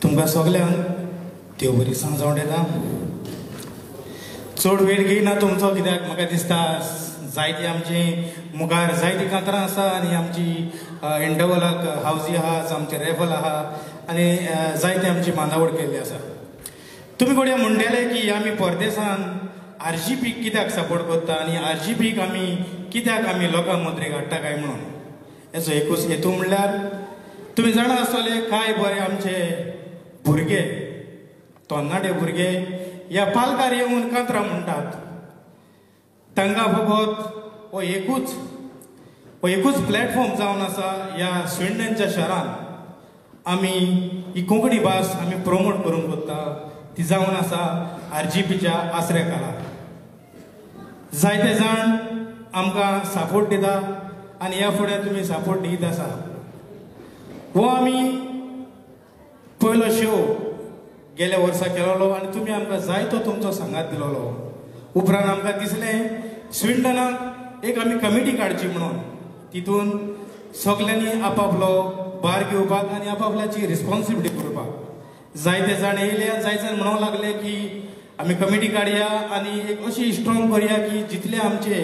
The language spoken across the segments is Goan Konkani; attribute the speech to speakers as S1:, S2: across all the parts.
S1: तुमकां सगल्यांक देव बरी सांज जावं. चड वेळ घेयना तुमचो, कित्याक म्हाका दिसता जायती आमची मुखार जायती कांतरां आसा आनी आमची इंटरवलाक हावजी आहा, आमचे रेफल आहा आनी जायती आमची बांदावळ केल्ली आसा. तुमी घडये म्हणटले की आमी परदेसान आर जी पीक कित्याक सपोर्ट करता आनी आर जी पीक आमी कित्याक आमी लोकां मुद्रेक हाडटा काय म्हणून. हेचो एकूच हेतू म्हणल्यार तुमी जाणा आसतले काय बरे आमचे भुरगे, तरणाटे भुरगे ह्या पालकार येवन कांतरां म्हणटात. तांकां फकत हो एकूच प्लॅटफॉर्म जावन आसा ह्या स्विंडनच्या शहरान आमी ही कोंकणी भास आमी प्रोमोट करूंक सोदता, ती जावन आसा आर जी पीच्या आसऱ्या खाला. जायते जाण आमकां सपोर्ट दिता आनी ह्या फुडें तुमी सपोर्ट दीत आसा. हो आमी पयलो शो गेल्या वर्सा केलोलो आनी तुमी आमकां जायतो तुमचो सांगात दिलोलो. उपरांत आमकां दिसलें स्विंडनाक एक आमी कमिटी काडची म्हणून, तितून सगल्यांनी आपापलो भार घेवपाक आनी आपापल्याची रिस्पॉन्सिबिलिटी करपाक. जायते जाण येयले आनी जायते जाण म्हणूंक लागले की आमी कमिटी काडया आनी एक अशी स्ट्रॉंग करया की जितले आमचे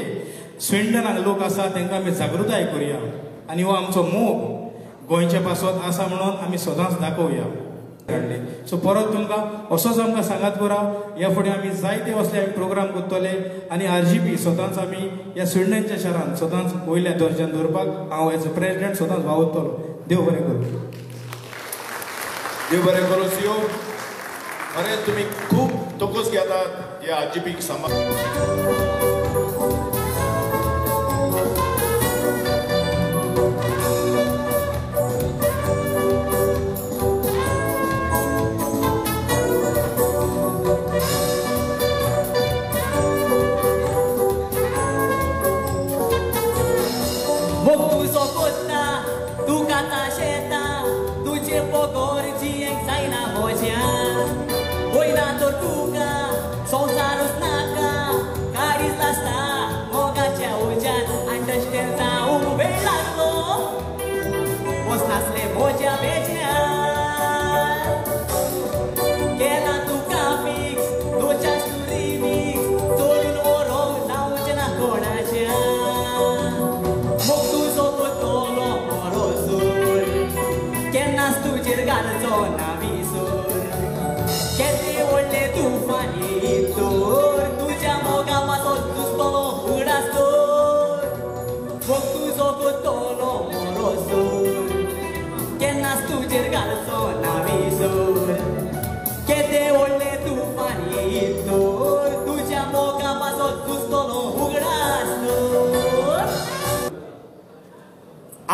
S1: स्विंडनाक लोक आसा तांकां आमी जागृताय करुया आनी हो आमचो मोग गोंयचे पासत आसा म्हणून आमी सदांच दाखोवया काडले. सो परत तुमकां असोच आमकां सांगात करा. ह्या फुडें आमी जायते असले आमी प्रोग्राम करतले आनी आर जी पी सदांच आमी ह्या स्विंडनच्या शहरान सदांच वयल्या दर्जान दवरपाक हांव एज अ प्रेजिडेंट सदांच वावुरतलो. देव बरें करूं.
S2: देव बरें करूं सीओ. अरे तुमी खूब तोकोस घेतात ह्या आर जी पीक सांबाळ.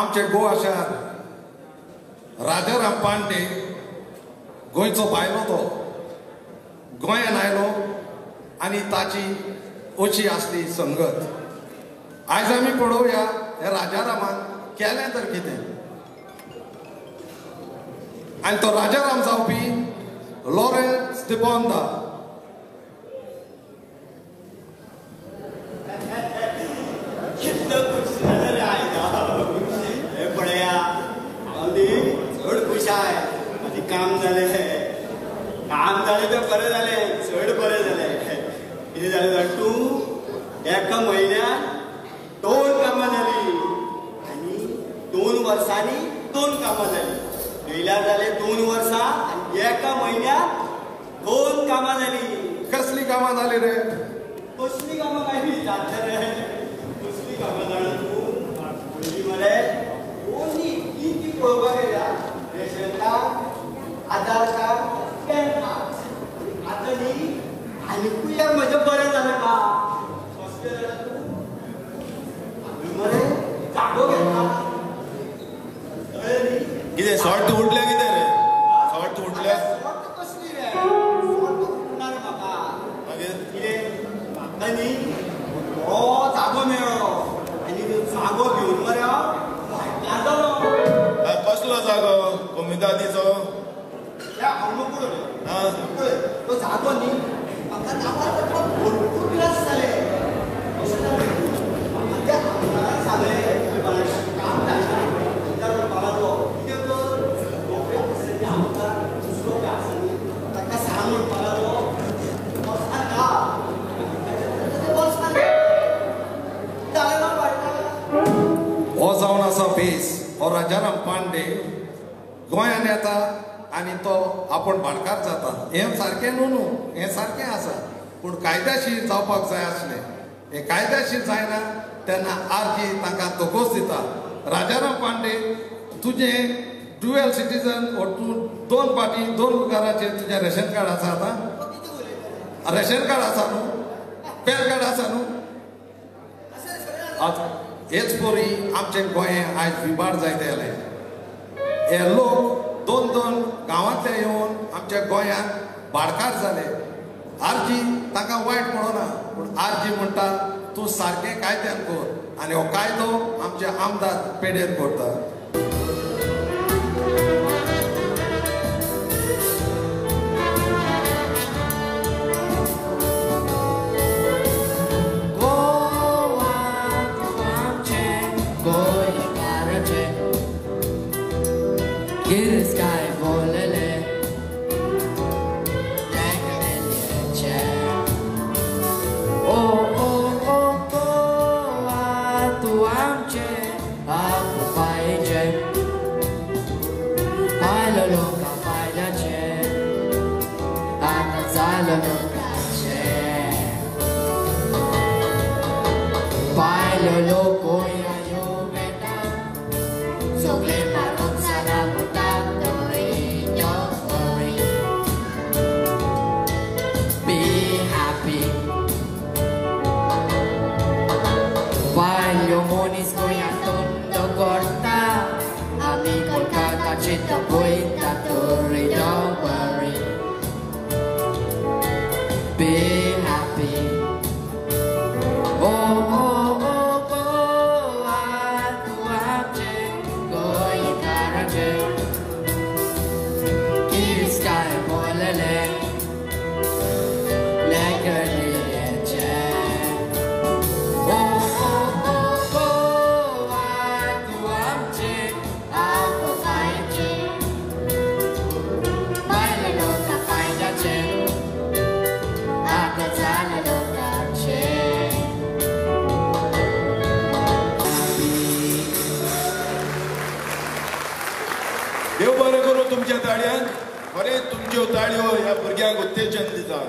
S3: आमचे गोवा शहर राजाराम पांडे गोंयचो भायलो, तो गोंयान आयलो आनी ताची अशी आसली संगत. आयज आमी पळोवया हे राजारामान केलें तर कितें आनी तो राजाराम जावपी लॉरेन्स दिबोंदा.
S4: काम जालें, काम जालें तें बरें जालें, चड बरें जालें. कितें जालें जाण तूं, एका म्हयन्यान 2 कामां जालीं आनी 2 वर्सांनी 2 कामां जालीं. पयल्यार जालें 2 वर्सां आनी एका म्हयन्यान 2 कामां जालीं.
S3: कसलीं कामां जालीं रे?
S4: कसलीं कामां काय विचारता रे? कसलीं कामां जाणां तूं? पयलीं मरे 2 न्ही 3 ती पळोवपाक येता. Ration card, Aadhaar card, PAN card. आतां न्ही आनिकूय एक म्हजें बरें जालें का? कसलें जालें तूं? हांवें मरे जागो घेतला. कळ्ळें न्ही?
S2: कितें शॉर्ट उठल्या कितें रे? शॉर्ट उठल्या?
S4: शॉर्ट कसली रे? शॉर्ट उठना रे म्हाका. मागीर कितें म्हाका न्ही बरो जागो मेळ्ळो आनी तो जागो घेवन मरे हांव भाटकार जालो.
S2: कसलो जागो? कोमितादीचो?
S4: पळय तो जागो न्ही म्हाका नांवार भरपूर त्रास जाले. कशें जालें म्हाका त्या आमदारान सांगलें काम जालें. आमदार म्हणपाक लागलो कितें कर,
S3: भेस हो राजाराम पांडे गोंयान येता आनी तो आपूण भाटकार जाता. हें सारकें न्हू न्हू, हें सारकें आसा, पूण कायद्याशीर जावपाक जाय आसलें. हें कायद्याशीर जायना तेन्ना आरजी तांकां तोकोस दिता. राजाराम पांडे तुजें ड्युएल सिटीजन वो तूं दोन पाटी दोन घराचेर तुजें रेशन कार्ड आसा. आतां रेशन कार्ड आसा न्हू, पॅन कार्ड आसा न्हू. आतां हेच परी आमचें गोंय आयज विबाड जायत आयलें. हे लोक दोन दोन गांवांतले येवन आमच्या गोंयांत भाटकार जाले. आरजी तांकां वायट म्हणना, पूण आरजी म्हणटा तूं सारकें कायद्यान कर, आनी हो कायदो आमचे आमदार पेडेर करता.
S2: देव बरें करूं तुमच्या ताळयान, खरें तुमच्यो ताळयो ह्या भुरग्यांक उत्तेजन दिता.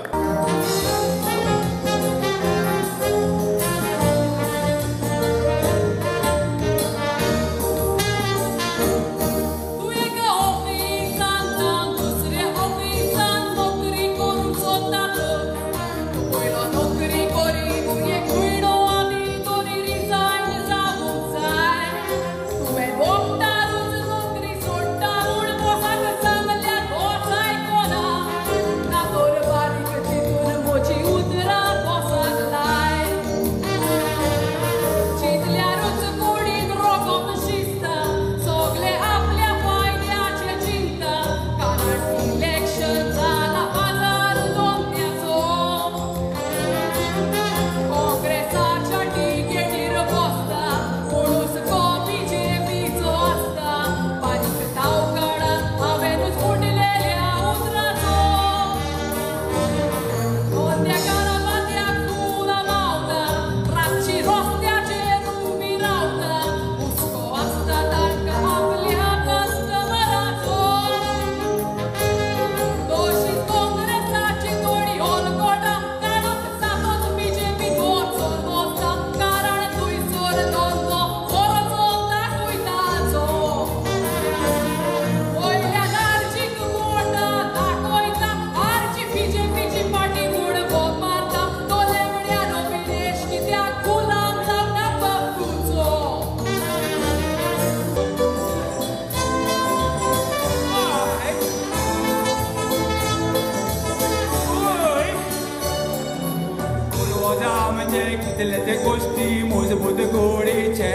S5: कितले गोश्टी मजबूत गोडीचे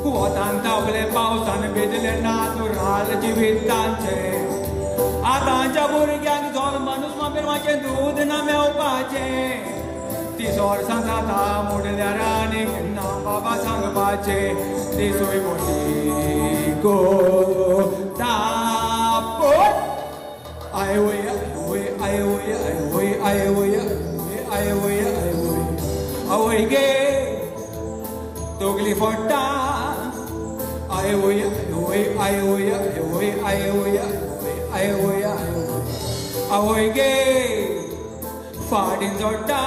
S5: वतान तापले पावसान भिजले ना तुराल जिवितांचे. आतांच्या भुरग्यांक जल्मानूच मापेर दूद ना मेवपाचें, 30 वर्सां जाता मोडल्यार आनीक ना बाबा सांगपाचें. दिसूय मोटी गो तापोट I वय I I वय I वय I वय I वय आवय गे तोगली फोडटा आय वय वय आय वय वय आय वय आय वय आवय गे फाटीं जोडटा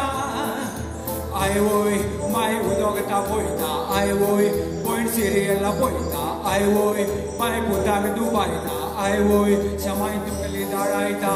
S5: आय वय माय उदक तापयता आय वय पयण सिरियला पळयता आय वय माय पुताक दुबायता आय वय शमाय तुकली दाळायता.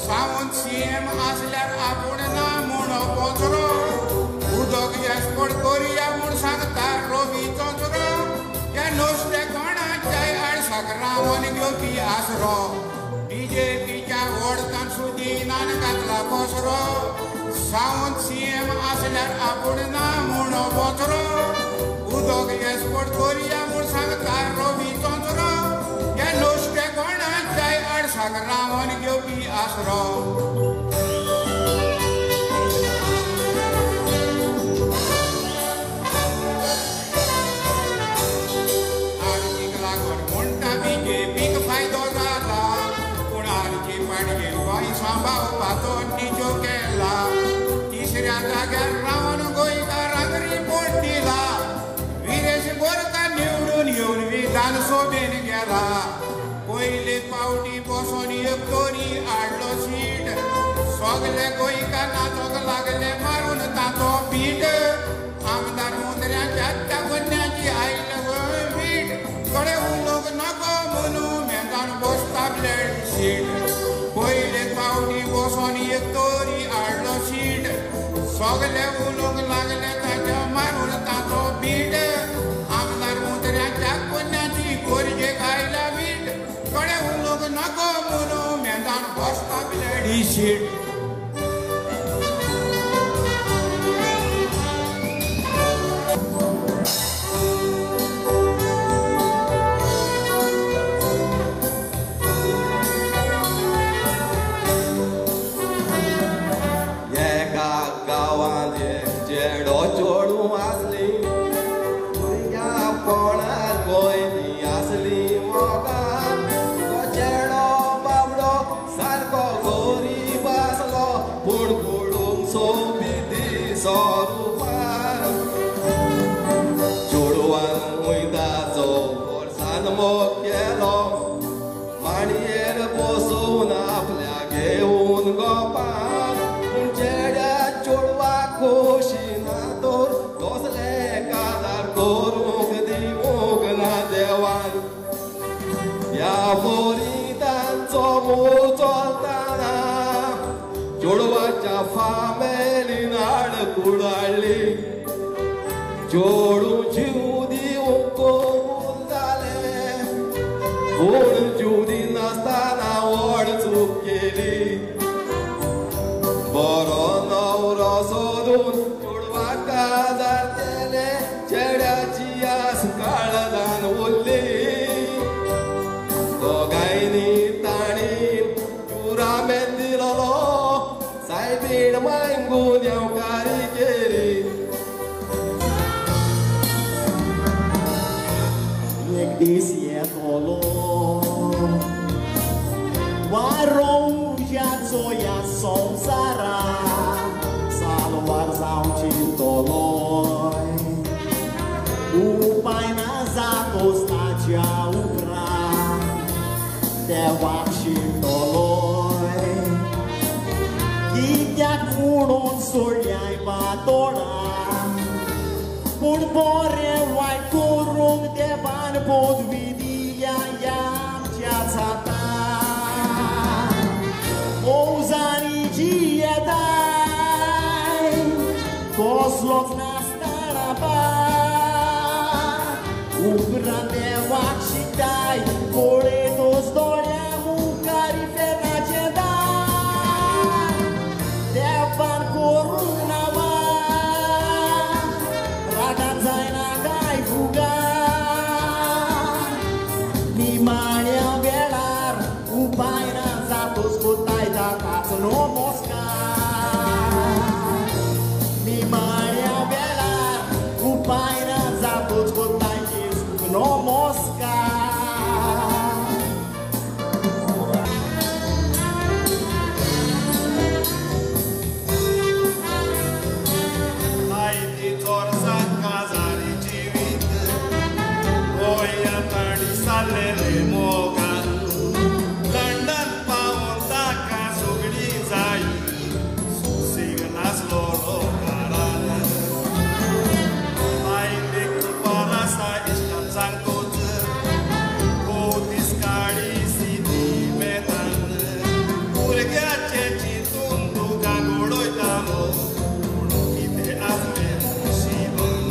S6: सावंत सीएम आसल्यार आपूण ना म्हूण पोचरो उदक एक्सपोर्ट करुया म्हूण सांगता रवी चोंचरो ह्या नुस्तें कोणाच्याय आडसाक रावन घेवपी आसरो बीजेपीच्या वोडतान सुदिनान घातला पसरो सावंत सीएम आसल्यार आपूण ना म्हूण पोचरो उदक एक्सपोर्ट करुया म्हूण सांगता रवी चोंचरो ह्या नुस्तें कोणाच्याय आडसाक रावन घेवपी आसरो. आर्जीक लागून म्हणटा बीजेपीक फायदो जाला पूण आर्जी पाडये गोंय सांबाळपाचो निजो केला तिसऱ्या जाग्यार रावन गोंयकारांक रिपोर्ट दिला विरेश बोरकार निवडून येवन विधानसभेन गेला पयले पावटी बसोन एक तरी हाडलो सीट सगले गोंयकार नाचोंक लागले मारून ताचो पीट आमदार मुंदऱ्याच्या त्या गुन्याची आयले वीट थोडे उलोवंक नको म्हणून मेजान बसता ब्लेड सीट पयले पावटी बसोन एक तरी हाडलो सीट सगले उलोवंक लागले ताच्या मारून ताचो पीट आमदार मुंदऱ्याच्या गुन्याची गरजेक आयल्या वीट थोडे उलोवंक नको म्हणून मेजान बसता ब्लेडी सीट.
S7: एका गांवांत एक चेडो चेडूं आसली भुरग्यापणार गोंयची आसली मोगान तो चेडो बाबडो सारको गरीब आसलो पूण पळोवंक सोबीत दिसो रुपान चेडवान वयताचो वर्सान मोग केलो मांडयेर बसोवन आपल्या घेवन गोपान पूण चेड्या चेडवाक खोशी ना तर कसले काजार करूंक दिवंक ना देवान ह्या बोरी तांचो मोग चलतना चेडवाच्या फामेलीन आडकूड हाडली चेडूं जीव दिवंक कबूल जालें पूण जीव दिनासतना व्हड चूक केली बरो न्हवरो सोदून चेडवाक काजार केलें चेड्याची आस काळजान उरली दोगांयनी तांणी पुरामेंत दिलोलो सायबीण मांगून येवकारी केली.
S4: दीस येतलो वारो उज्याचो ह्या संवसारा सालवार जावची तलोय उपाय ना जातोच ताच्या उपरांत देवाक शिकतलोय कित्याक म्हणून सोडल्याय पातोळा पूण बरें वायट करूंक देवान पदवी दिल्या ह्या आमच्या जाता मौजांनी जियेताय कसलोच नासतना पार उपरांत देवाक शिकताय पळयतच दोळ्या मुखार इफेर्नाचें दार देवान करूंक ना रागान जायना काय फुगार निमाण्या वेळार उपाय ना जातोच कोताय ताकाच नमस्कार निमाण्या वेळार उपाय ना जातोच कोताय जेजूक नमस्कार.
S8: लंडन पावून ताका सगळी जाय सुसेग नासलो लोकारान आयले कुपार आसा इश्टान सांगतोच दीस काडी सिधी मेतान भुरग्याचें चिंतून तुका गोडयतालो पूण कितें आसलें नशिबान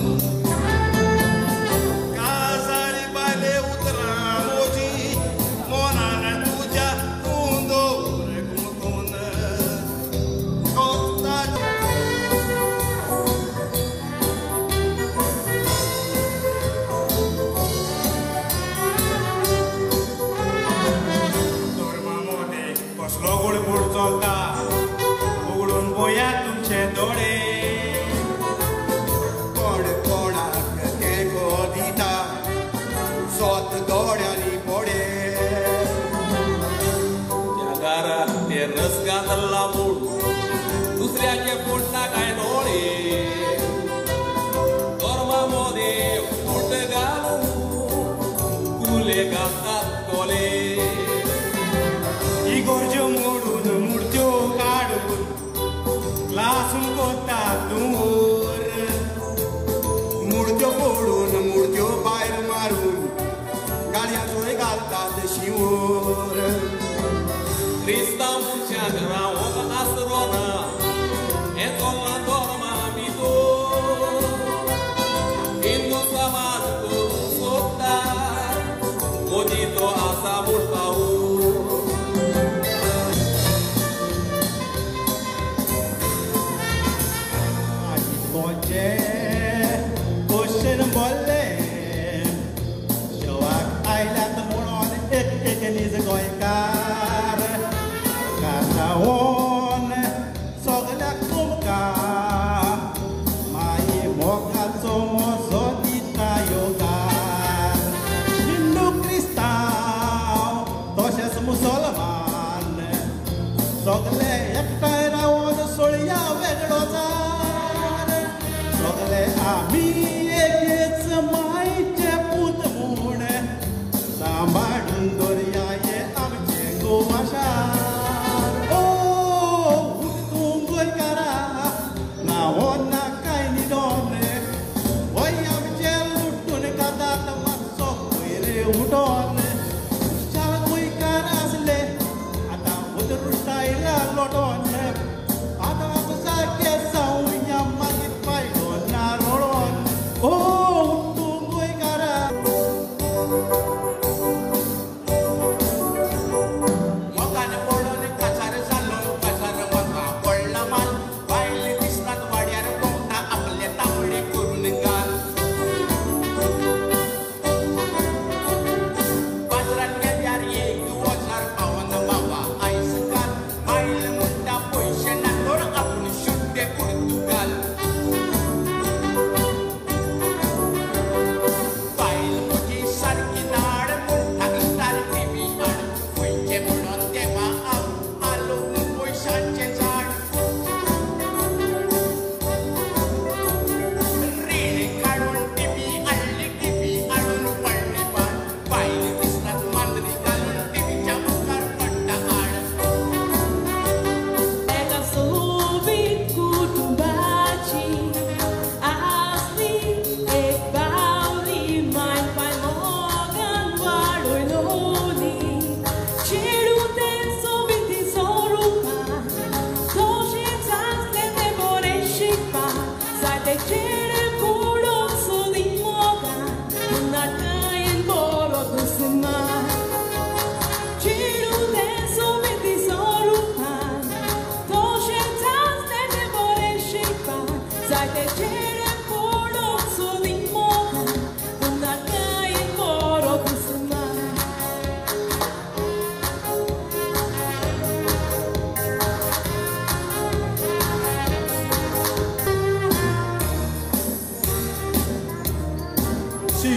S8: काजारी बायले उतरां म्हजी मनान तुज्या तूं दवर गुंतून
S1: धर्मा मोदें कसलो गुडगुड चलता उगडून पळयात तुमचे दोळे
S6: कोण कोणाक तेंको दिता सोत दोळ्यांनी पडे
S7: त्या दारात ते रस घातला मूड दुसऱ्याचे पोटा काय डोळे धर्मा मोदे फूट घालून कुले घालतात कोले
S1: इगोर्ज्यो मोडून मुर्त्यो काडून लासून कोता धुंवर
S6: मुर्त्यो फोडून मुर्त्यो भायर मारून गाडयांचोय घालतात शिंवर
S7: क्रिस्तांव मनशाक रावोंक आसरो ना हें चल्लां धर्मा भितर हिंदू समाज करूंक सोदता मोदी तो आसा म्हूण पावूं.
S1: क्वेश्चन बोल्लें शवाक आयल्यात म्हणून एक एक नीज गोंयकार काजावन सगल्याक तुमकां माये मोगाचो म्हजो दिता योगार हिंदू क्रिस्तांव तशेंच मुसलमान सगले एकठांय रावन सोळया वेगळो जार सगले आमी एकेच मायचे पूत म्हूण सांबाळून दवरया हें आमचें गोवा शार. ओ उठ तूं गोंयकारा ना हो ना कांय न्हिदोन गोंय आमचें लुटून खातात मातसो पयर उठोन शार गोंयकार आसले आतां उदरुश्टायल्या लोटोन आतां जागे जावया मागीर पायलो ना रोडोन. ओ तूं गोंयकारा
S6: मोगान पडून काजार जालो काजार म्हाका पडला माल बायल दिसतात वाड्यार भोंवता आपले तांबडे करून घाल.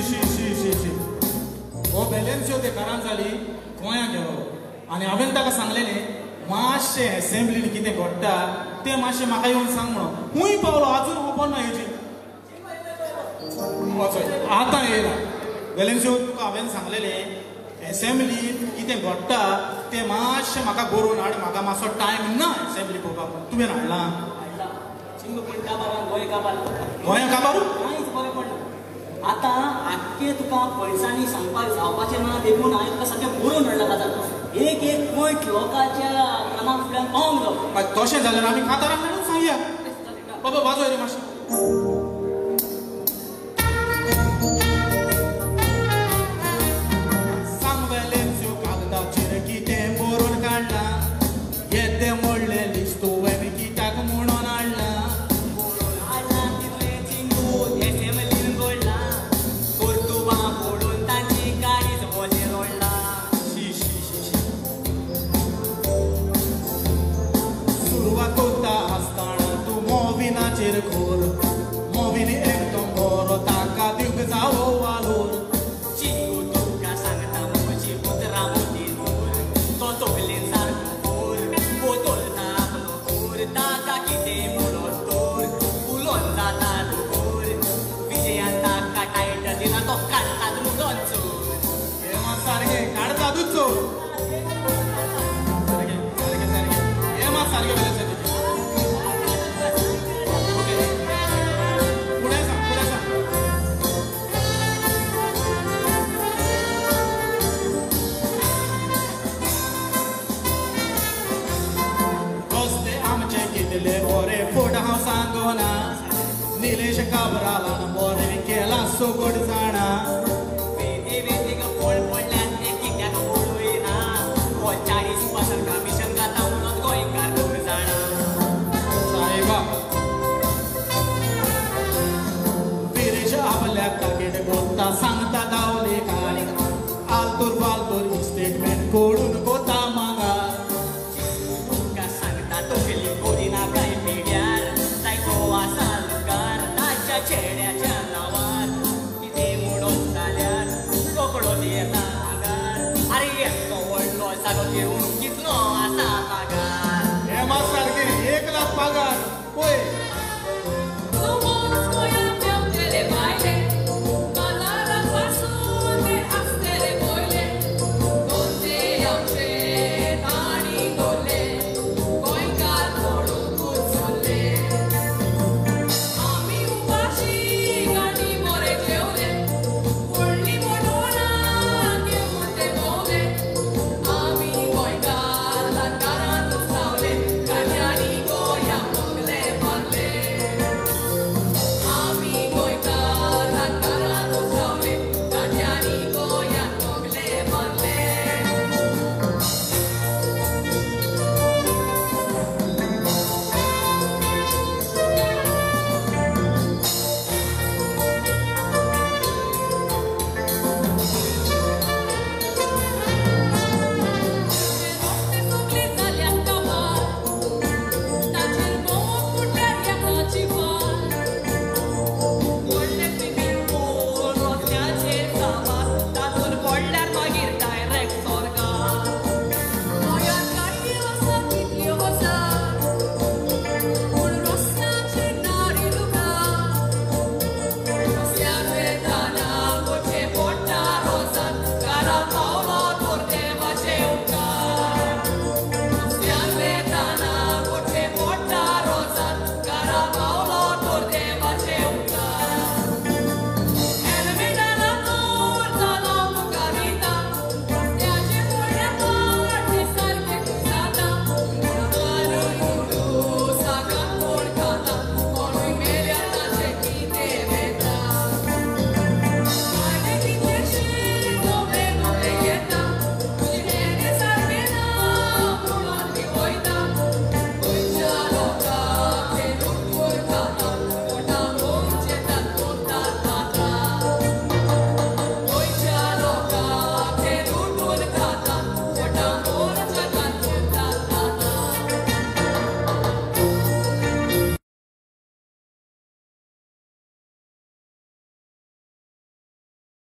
S1: शी शी शी शी हो बॅलेन्स्यो ते घरान जाली गोंया गेलो आनी हांवें ताका सांगलेलें मातशें एसेंब्लीन कितें घडटा तें मातशें म्हाका येवन सांग म्हणून. खूंय पावलो आजून खबर ना हेजी. आतां येयला बॅलेन्स्यो तुका हांवें सांगलेलें एसेंब्लीन कितें घडटा तें मातशें म्हाका बरोवन हाड, म्हाका मातसो टायम ना एसेंब्ली पळोवपाक. तुवें हाडलां? गोंया काबार
S9: कांयच बरें पडना. आतां आख्खें तुका पयसांनी सांगपाक जावपाचें ना, देखून हांवें तुका सगळें बरोवन हाडलां. आतां एक एक पॉयंट लोकांच्या काना फुड्यान पावोंक जावो.
S1: तशें जाल्यार आमी काताराक हाडून सांगया. बाबा वाजय रे मातशें. सांग वेलेन्स्यो कागदाचेर कितें बरोवन काडलां, येदें व्हडलें लिस्ट तुवें कित्याक म्हणून हाडलां? खोर मोविन एकदम बरो ताका दिवंक जावो वालोर.
S9: चिंगू तुका सांगता म्हजी उतरां मोती दूर, तो तकलेन सारको कोर बदलता आपलो कोर, ताका कितें म्हणत तर उलोवन जाता दुगोर, विजयान ताका टायटल दिला तो काडटात मुदोन चोर.
S1: हें मात सारकें काडटातूच चोर. सारकें सारकें सारकें हें मात सारकें बरें. फोट हांव सांगना, निलेश काब्रालान बरें केलां सोगट जाणा.
S9: वेदी वेदीक पोळ पडल्यात ते कित्याक पळयना, हो 40% कमिशन खाता म्हणून गोंयकार कोण जाणा.
S1: सायबा विरेश आपल्या काकेट गोता सांगता दावले काय, आलतूर फालतूर स्टेटमेंट कोडून गोता मागा.
S9: तुका सांगता तकली करिना काय पिड्यार, जायतो आसा लुगार ताच्या चेड्याच्या नांवार, कितें म्हणत जाल्यार रोकडो येता आगार. आरे येतो व्हडलो जागो घेवन कितलो